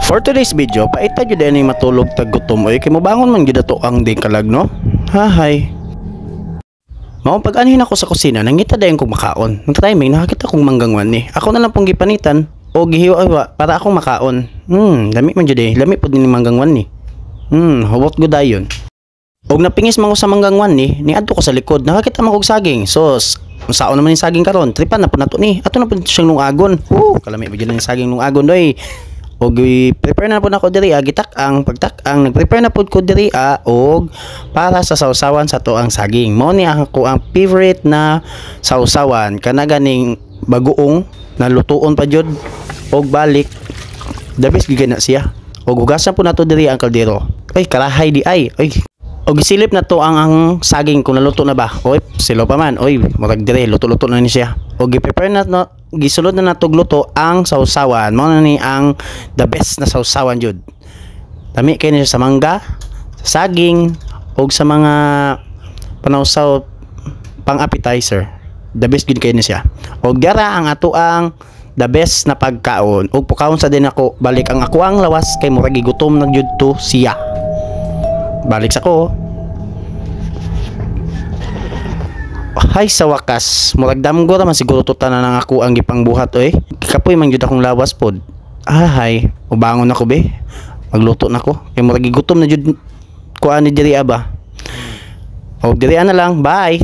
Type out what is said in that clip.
For today's video, paita jud ani matulog tag gutom oy, kay mobangon man gyud ato ang day kalag, no. Hahay. Mao pag anhin ako sa kusina, nangita dayon kog makaon. Nang timing nakakita kong manggangwan ni. Ako na lang pong gipanitan o gihiwa para akong makaon. Lami man jud eh. Lami pud ni manggangwan ni. Hubot gud dayon. Og napingis man ko sa manggangwan ni, niadto ko sa likod, nakakita man kog saging. Sos, unsaon naman yung saging karon? Tripan na pud nato ni. Ato na pud siyang lungagon. Kalami ba jud ang saging lungagon doy. Og prepare na pud nako diri ah, gitak ang pagtak-ang nagprepare na pud ko diri ah, og para sa sawsawan sa to ang saging. Mao ni ako ang favorite na sawsawan, kana ganing bagoong nalutuon pa jud og balik, the best gyud na siya. Og hugasan po nato diri ang kaldero. Ay, karahay di ay. Ay, og gisilip na to ang saging kung naluto na ba. Oy, silo pa man. Oy, murag dire luto-luto na ni siya. Og gi-prepare na no, gisulod na natog luto ang sawsawan. Mao na ni ang the best na sawsawan jud. Lami kay ni siya sa mangga, sa saging og sa mga panawsaw pang appetizer. The best gid kay ni siya. Og dira ang ato ang the best na pagkaon. Og pukaon sa din ako balik ang ako ang lawas kay murag gigutom na jud to siya. Balik sa ko. Hay, sa wakas, murag damgo ra man siguro to tanan ang ako ang gipangbuhat oy. Kapoy man jud akong lawas pod. Hay, ubangon ako be. Magluto na ko. Kay murag gigutom na jud ko ani diri aba. Og diri na lang. Bye.